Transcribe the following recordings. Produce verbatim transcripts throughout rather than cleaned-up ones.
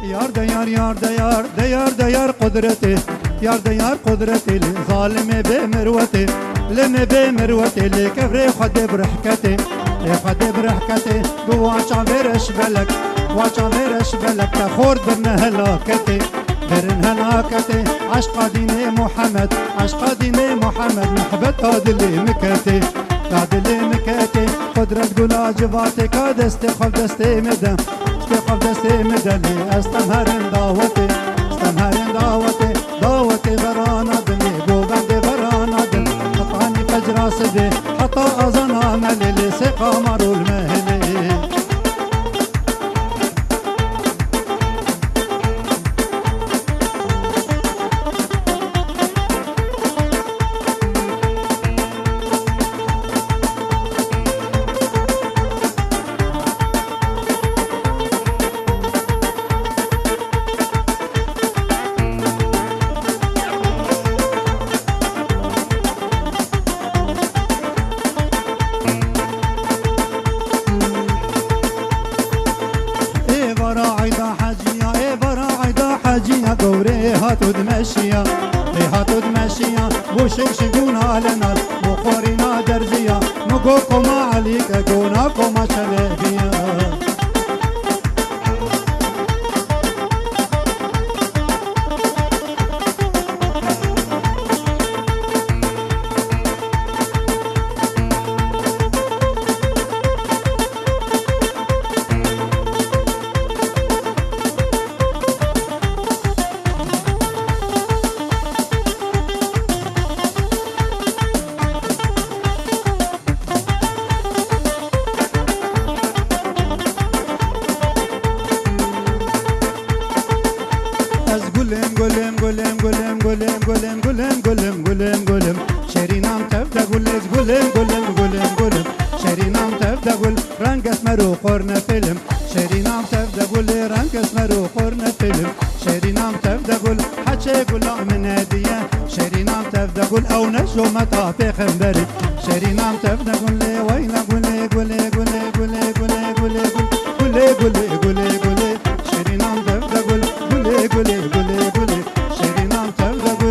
Yar de yar, yar de yar, de yar de yar qudretê. Yar de yar qudretê, lê zalimê bê mirwetê. Lê me bê mirwetê, lê kevrê Xwedê bi rehketê. Lê Xwedê bi rehketê, bi waça vê reş belek. Waça vê reş belek, te xort birne helaketê. Birin helaketê, eşqa dînê Muhammed. Eşqa dînê Muhammed, mihbeta dilê min ketê. Ka dilê min ketê, qudret gula civatê, ka destê xwe destê min de. Destê xwe destê min de, lê ez tem herin dawetê. Ez tem herin dawetê, dawetê verana din, lê govendê verana din. Hetanî fecra sibê, heta azana melê, lê sê qamar û li mehelê. Êvara eyda heciya, êvara eyda heciya, gowrê hat û dimeşiya. Ê hat û dimeşiya, bo şik şik û nal e nal, bo xwarîna derziya. Min go koma Elî ke, gona koma Çelebiya. Ez gulim, gulim, gulim, gulim, gulim, gulim, gulim, gulim, gulim, gulim. Şêrînan tev de gul, ez gulim, gulim, gulim, gulim. Şêrînan tev de gul, reng esmer û qornefêlim. Şêrînan tev de gul, reng esmer û qornefêlim. Şêrînan tev de gul, heçê gula min hediye. Şêrînan tev de gul, ew ne jometa pêxemberî. Şêrînan tev de gul, lê weyla gulê, gulê, gulê, gulê, gulê, gulê, gul, gulê, gulê, gulê, gulê. Şêrînan tev de gul, gulê, gulê, gulê, gulê. Şêrînan tev de gul.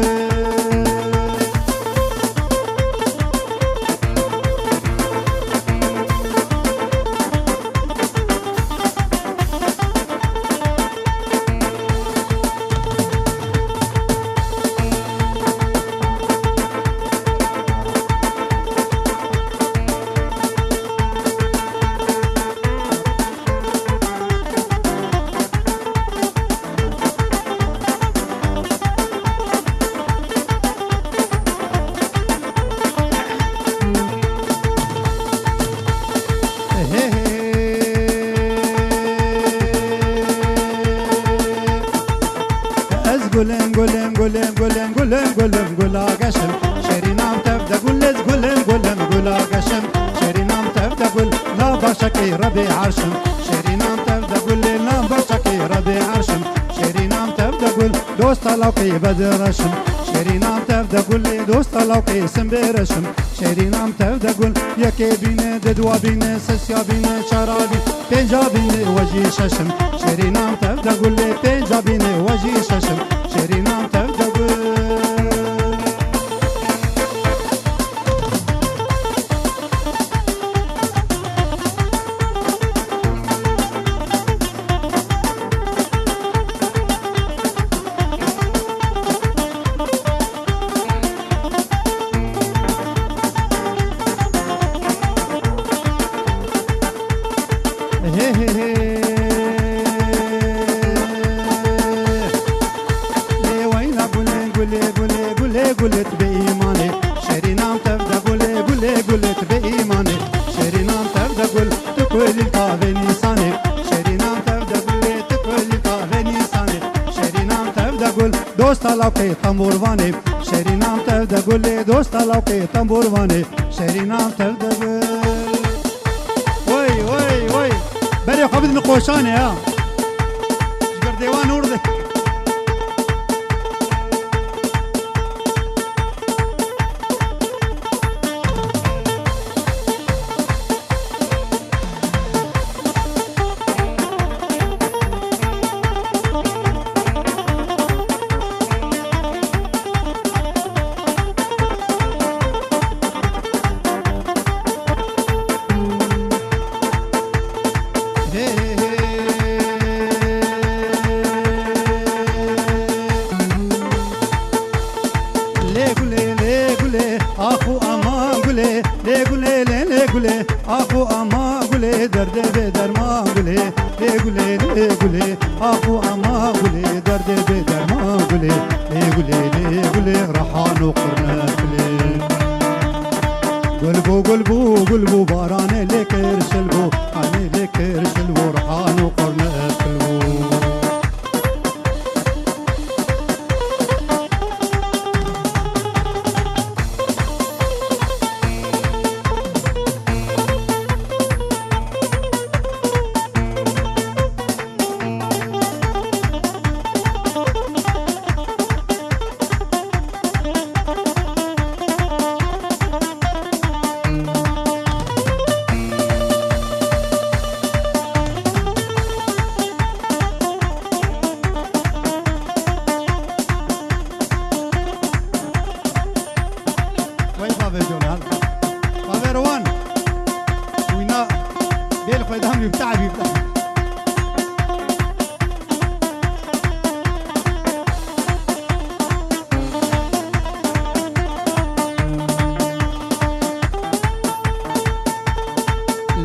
Ez gulim, gulim, gulim, gulim, gulim, gulim, gula geşim. Şêrînan tev de gul, ez gulim, gulim, gula geşim. Şêrînan tev de gul, na başakê Rebê Erşim. Şêrînan tev de gul, na başakê Rebê Erşim. Şêrînan tev de gul, dosta lawkê Bedir Reşim. Şêrînan tev de gul, dosta lawkê Simbê Reşim. Şêrînan tev de gul, yekê bîne, di dua bîne, sesya bîne, çara bîne, pênca bîne, we jî şeşim. Şêrînan tev de gul, pênca bîne, we jî şeşim. Şêrînan tev de gul. Hê, hê, hê. Lê weyna gulê, gulê, gulê, gulê, gulê tu bê îmanê. Şêrînan tev de gulê, gulê, gulê tu bê îmanê. Şêrînan tev de gul, tu kulîlka vê nîsanê. Şêrînan tev de gulê, tu kulîlka vê nîsanê. Şêrînan tev de gul, dosta lawkê tembûrvanê. Şêrînan tev de gulê, dosta lawkê tembûrvanê. Şêrînan tev de gul. Wey, wey, wey. Berê xwe bidin qoşanê ha. Ji ber dêwan hûr de. Axu ema gulê derdê bê derman gulê, lê gulê, lê gulê rehan û qurnefilê. Gul bû, gul bû, gul bû, baranê lê kir şil bû, anê lê kir şil bû, rehan û qurnefil bû. Wey bavê Jonal. Bavê Rowan. Wîna bêl xwe da mîfta bîfta.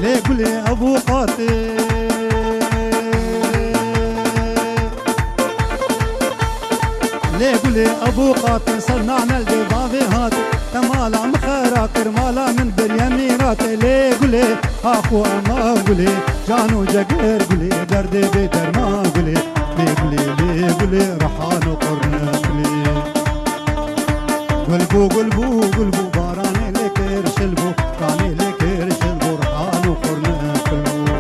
Lê gulê ev û qatê. Lê gulê ev û qatê ser nanel dê bavê hatê. Te mala min xera kir, mala min biriye mîratê. Lê gulê, axo ema gulê, can û cegir gulê, derdê bê derman gulê. Lê gulê, lê gulê, rehan û qurnefilê. Gul bû, gul bû, gul bû, baranê lê kir şil bû, kanê lê kir şil bû, rehan û qurnefil bû.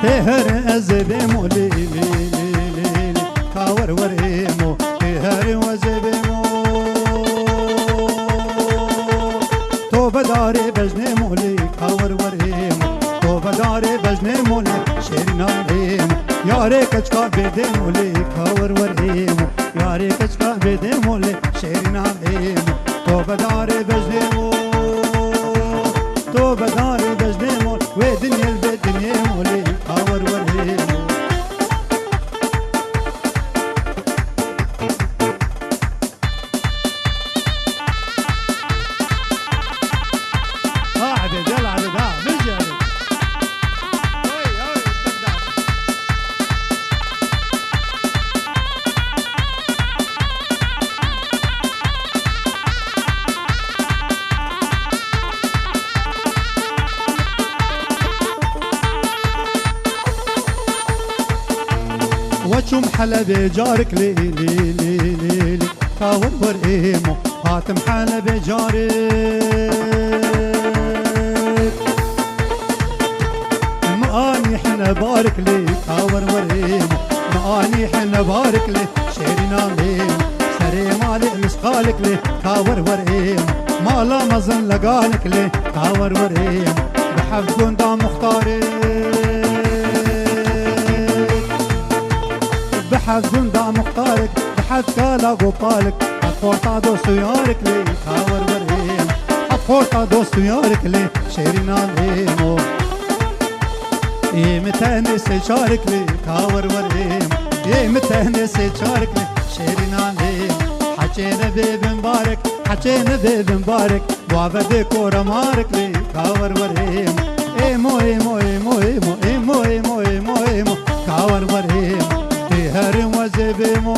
Tê her ez bêmo lê, lê, lê, lê, lê, lê. Ka wer wer êmo, tê her ez bêmo. To bedarê bejnê molê, ka wer wer êmo. To bedarê bejnê molê, şêrîna êmo. Yarê keçka bêdê molê, ka wer wer êmo. Yarê keçka bêdê molê, şêrîna êmo. To bedarê bejnê mo. To bedarê bejnê mo. Wê dinyê li vê dinyê molê, ka wer wer êmo. Ha, Ebê, gel Ebê, ha, bijî Ebê. Oy, oy, Weçûm Helebê carik lê, lê, lê, lê, lê. Ka wer wer êmo, hatim Helebê carik. Mi anî hine barik lê, ka wer wer êmo. Mi anî hine barik lê, şêrîna êmo. Serê malê misqalik lê, ka wer wer êmo. Mala mezin legalik lê, ka wer wer êmo. Bi heft gunda muxtarik. Bi heft gunda muxtarik, bi heft kala gopalik, heft xorta dost û yarik lê, ka wer wer êmo. Heft xorta dost û yarik lê, şêrîna êmo. Ê mi tenê sê çarik lê, ka wer wer êmo. Ê mi tenê sê çarik lê, şêrîna êmo. Heçê ne bê bin barik, heçê ne bê bin barik. Bavê dê kora marik lê, ka wer wer êmo. Êmo, êmo, êmo, êmo, ka wer wer êmo. Tê herin wezê bêmo.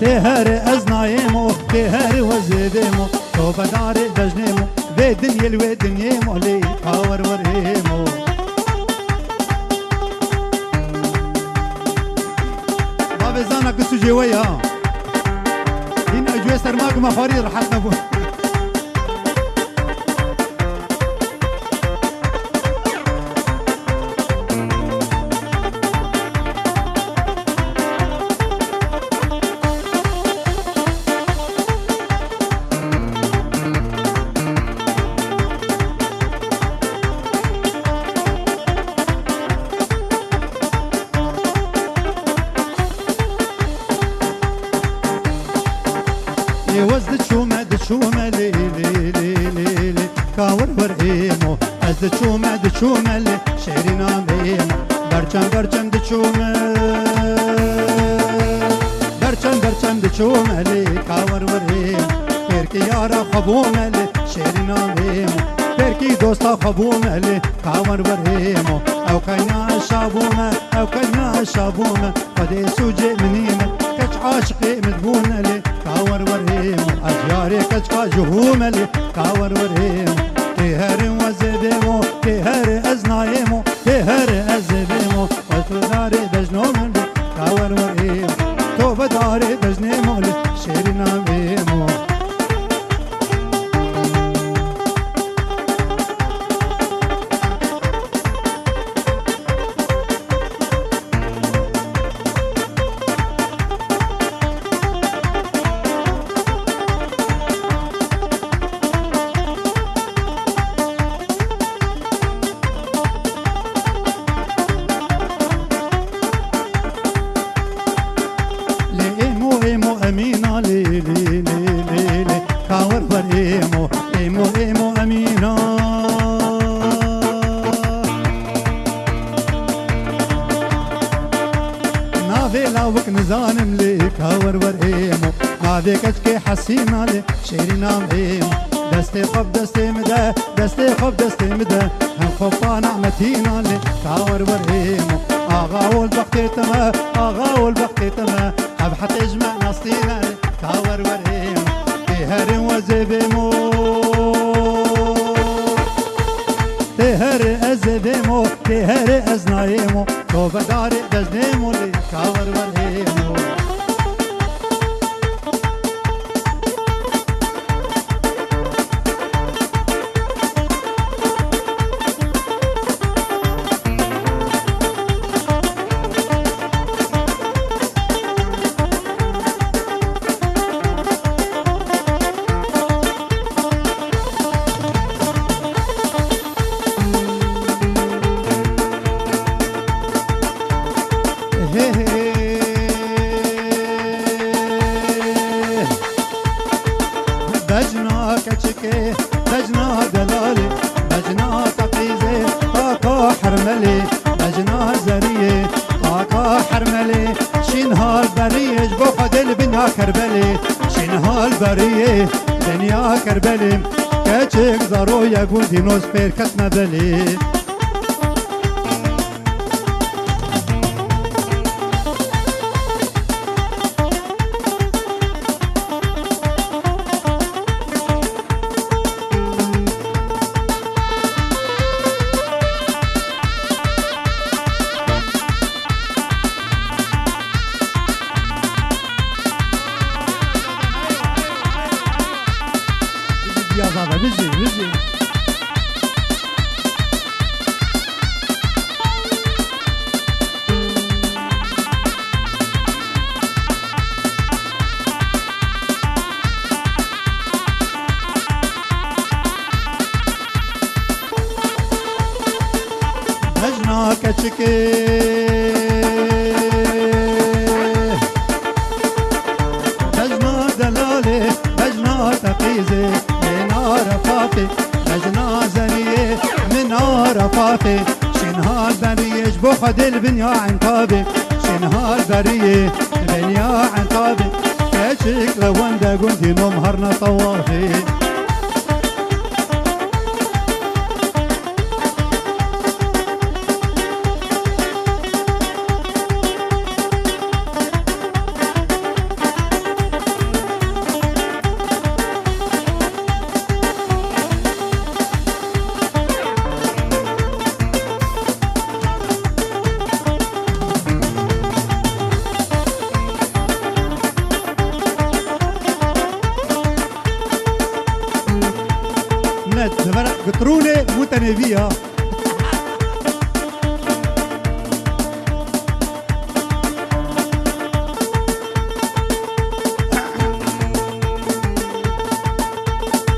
Tê herê ez nayêmo, tê herê wezê bêmo. To bedarê bejnê mo, vê dinyê li wê dinyê mo lê, ka wer wer êmo. Bavê zana ki sucê we ya. Hîn ew cuyê serma ki me xwarî rehet nebû. Diçûme, diçûme lê şêrîna me. Berçem, berçem diçûme. Berçem, berçem diçûme lê kawer werê. Pêrkî yara xwe bûme lê şêrîna me. Pêrkî dosta xwe bûme lê kawer werê. Ew qenya şa bûme, ew qenya şa bûme. Xwedê sûcê min î me, keç aşiqê min bûne lê, ka wer werê mo. Ez yarê keçka ji hû me lê, ka wer werê mo. Tê herin we zêdê mo, tê herê ez nayê mo, tê herê ez zêdê mo. Ez tu darê bejno min bê, ka wer werê mo. To ve darê bejnê mo lê, şêrîna wê mo. Lê êmo, êmo Emîna, lê, lê, lê, lê, lê. Ka wer wer êmo, êmo, êmo Emîna. Navê lawik nizanim lê ka wer wer êmo. Navê keçkê Hesîna lê şêrîna êmo. Destê xwe bi destê min de, destê xwe bi destê min de. Hem xwe pana Metîna lê ka wer wer êmo. Axa ol bextê te me, axa ol bextê te me. Ev hetê ji me nastîne lê ka wer wer êmo. Tê herin we zêvê mo. Tê herê ez zêvê mo. Tê herê ez nayê mo, to vedarê ez nêmo lê ka wer wer ê mo. He he. Bejna keçikê, bejna delalê, bejna teqîzê, kaka hermelê, bejna zeriyê, kaka hermelê, şîn hal beriyê, ji bo Xwedê li binya Kerbelê, şîn hal beriyê, dinya Kerbelê, keçik zaroya gundî noz pêr ketme belê. Ya baba, bizi, bizi. Bejna keçikê, bejna delalê, bejna teqîzê, ê nara fafê, bejna zeriyê, min nara fafê, şîn hal beriyê, ji bo Xwedê li binya enqabê, şîn hal beriyê, li binya enqabê, keçik li wende gundî nom herna tewafê. Ne, devera gitrûnê mû tenêvî ya.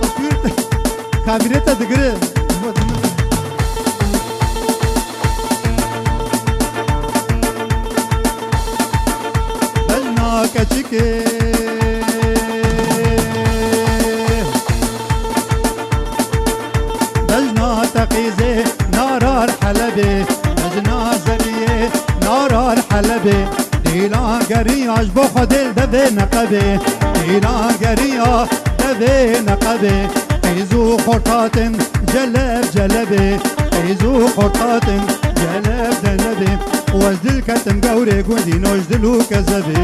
Taswîr, kamîrê te digire. Bejna keçikê. Bejna teqîzê, Mecna Zeliyê nara li Helebê, dîlan geriya ji bo Xwedê li devê neqebê, dîlan geriya devê neqebê, qîz û xortatin celeb celebê, qîz û xortatin celeb celebê, û ez dil ketim gewrê gundî noj dil û kezebê.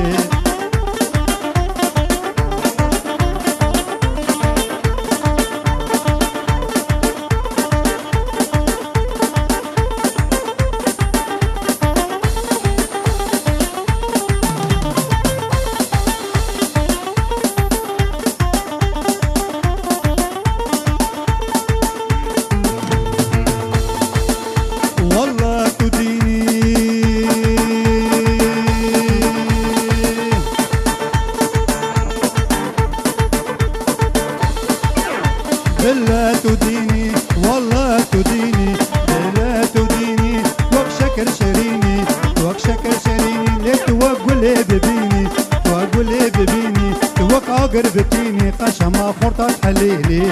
Walla tu dînî. Bile tu dînî, walla tu dînî, bile tu dînî, wek şekir şirînî, wek şekir şirînî, lê tu wek gulê bibînî, tu wek gulê bibînî, tu wek agir bitînî, qeşema xorta helînî.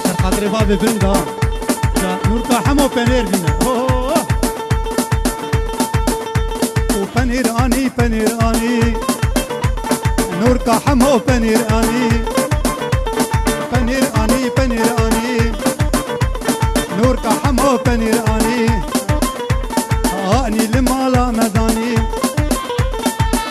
Ser xatirê bavê bilind ha. Ya Nûrka hemo penêr bîne. Oh, oh, oh. Û penîr anî, penîr anî. Nûrka hemo penîr anî. Penîr anî, penîr anî. Nûrka hemo penîr anî. Anî li mala me danî.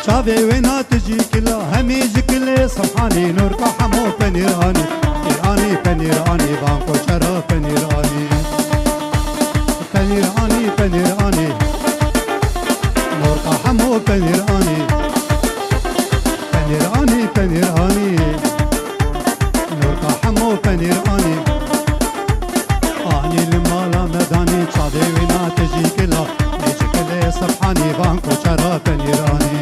Çavê wê na tijî kila, hemî ji kilê Sibhanî. Nûrka hemo penîr anî. Penîr anî, penîr anî, van koçera penîr anî. Penîr anî, penîr anî. Nûrka hemo penîr anî. Penîr anî, penîr anî. Nûrka hemo penîr anî. Anî li mala me danî, çavê wî na tijî kila. Ê ji kilê Sibhanî, van koçera penîr anî.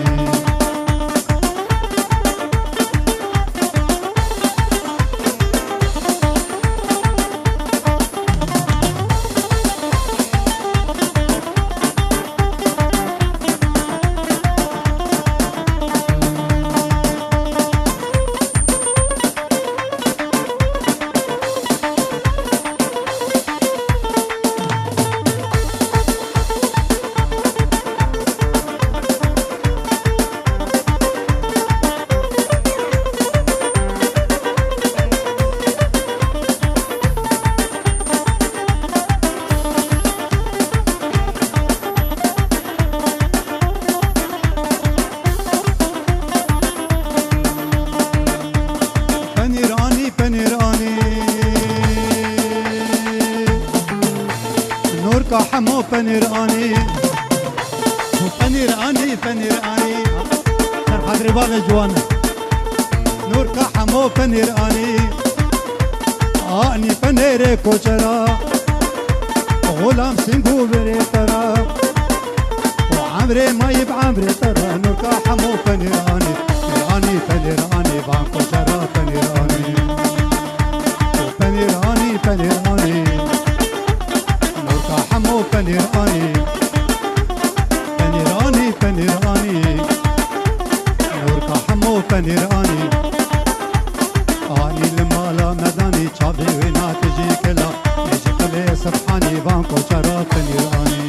Penîr anî, penîr anî. Nûrka hemo penîr anî. Penîr anî, penîr anî. Ser xatirê bavê ciwan. Nûrka hemo penîr anî. Anî penêrê koçera. Xulam sîng û birê te ra. Û emrê mayî bi emrê te ra. Nûrka hemo penîr anî. Penîr anî, penîr anî, van koçera penîr anî. Û penîr anî, penîr anî. Nûrka hemo penîr anî. Penîr anî, penîr anî. Nûrka hemo penîr anî. Anî li mala me danî, çavê wê na tijî kila. Ê ji qilê Sibhanî, van koçera penîr anî.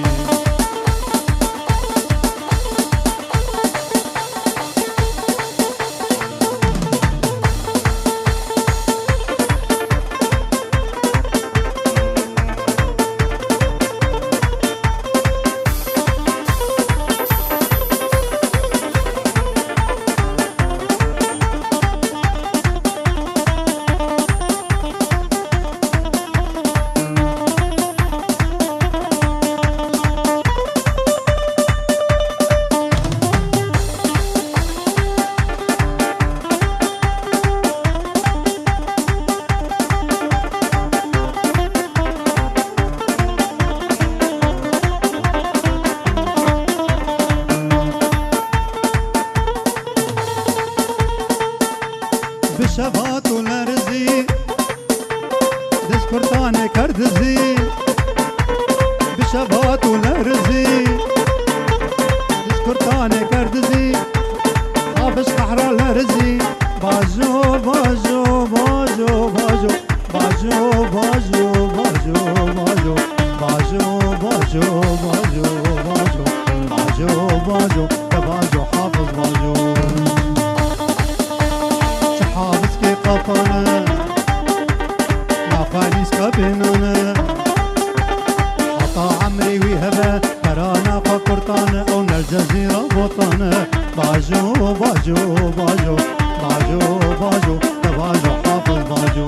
Şevat û lerzî, diz kurtanê kerdizî. Bi şevat û lerzî, diz kurtanê kerdizî. Hafiz qehra lerzî. Bajo, bajo, bajo, bajo. Bajo, bajo, bajo, bajo. Bajo, bajo, bajo, bajo. Bajo, bajo, te bajo, Hafiz bajo. Çi Hafiz kê qapane, naxwe nîska bênane. Heta emrê wî hebe, perana xwe kurtane, ew nercezî ra botane. Bajo, bajo, bajo, bajo, bajo, te bajo, Hafiz bajo.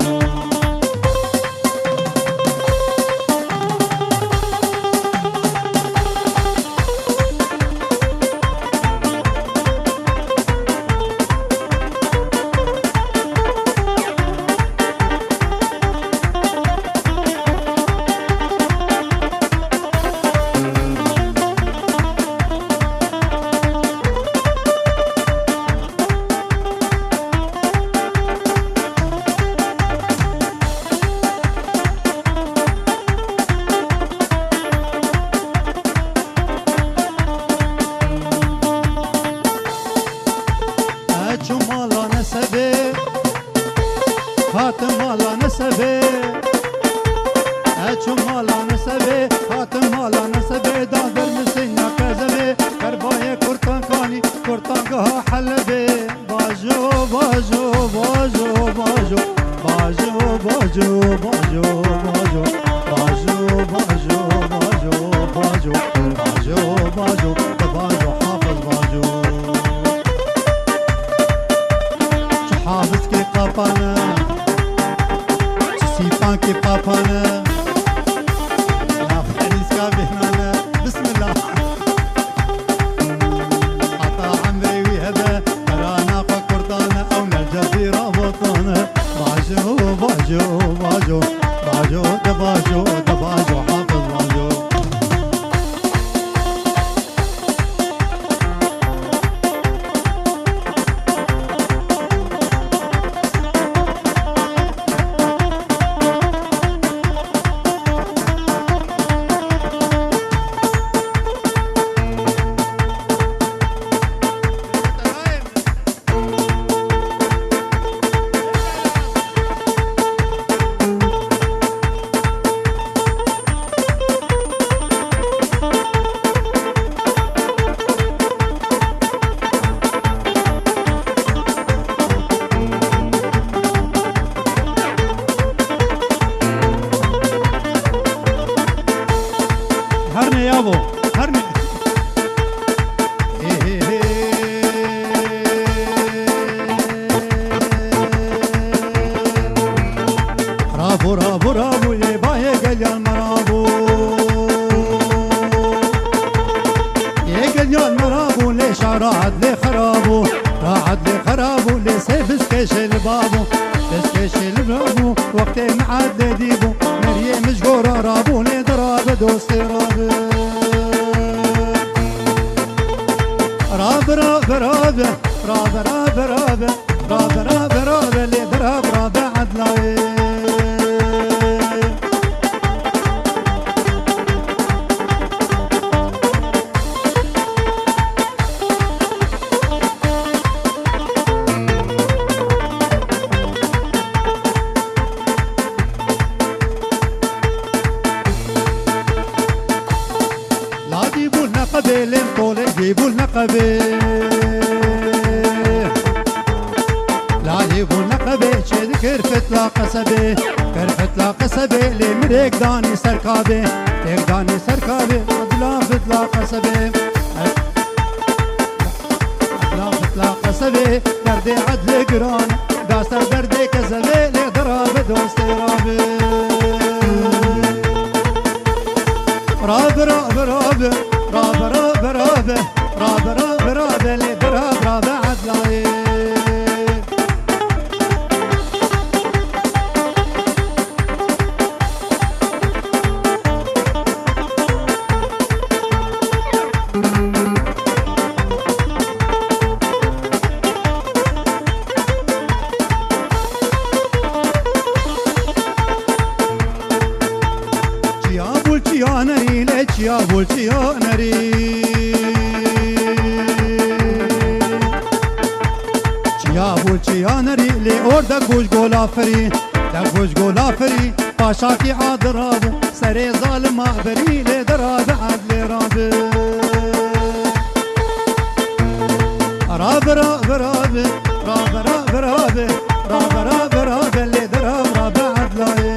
Eçû mala nesebê, hatim mala nesebê. Eçû mala nesebê, hatim mala nesebê, da dermisê nakezebê, kerbayê kurtan kanî, kurtan geha Helebê. Bajo, bajo, bajo, bajo. Bajo, bajo, bajo, bajo. Bajo, bajo, bajo, bajo. Bajo, bajo, te bajo, Hafiz bajo. Çi Hafiz kê qapane, çi Sîpan kê qapane. Ya Ferîska bêhnane. Bismillah. Heta emrê wî hebe, perana xwe kurtane, ew nercezî ra botane. Bajo, bajo, bajo, bajo, de bajo, de bajo, Hafiz bajo. Hernê yabo, hernê. Rabû, rabû, rabû, lê bayê gelyan me rabû. Yê gelyan me rabû, lê şa rahat lê xerabû. Rahat lê xerabû, lê sê biskê şê li babû. Biskê şê li babû, wextê me ed lê dîbû. Meriyê min ji gora rabû, lê dirabe dostê rabe. Rabe, rabe, rabe, rabe, rabe, rabe, rabe, rabe, rabe, lê dirab rabe edlayê. Ladî bû neqebê, lêm tolê gî bû neqebê. Lalî bû neqebê, çê dikir fitla qesebê. Kir fitla qesebê, lê mirêk danî ser kabê. Têk danî ser kabê, bila fitla qesebê. Bila fitla qesebê, derdê edlê giran. Da ser derdê kezebê, lê dirabe dostê rabe. Rabe, rabe, rabe, rabe, rabe, rabe, rabe, rabe, rabe, lê dirab rabe edlayê. Çiya bûl çiya nerî. Çiya bûl çiya nerî, lê or de goş gola firî, de goş gola firî, paşakî adirabi, serê zalima berî, lê dirabi edlê rabi. Rabi, rabi, rabi, rabi, rabi, rabi, rabi, rabi, rabi, lê dirabi, rabi edlayê.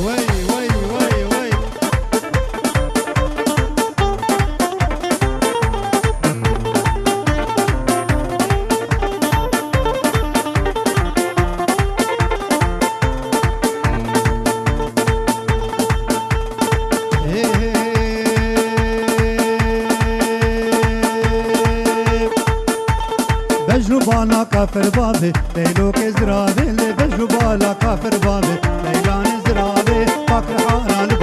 Wey, wey, wey, wey. Bejnû bala kafir bavê, leylokê ziravê, lê bejnû bala kafir bavê, leylanê ziravê, fakir hara li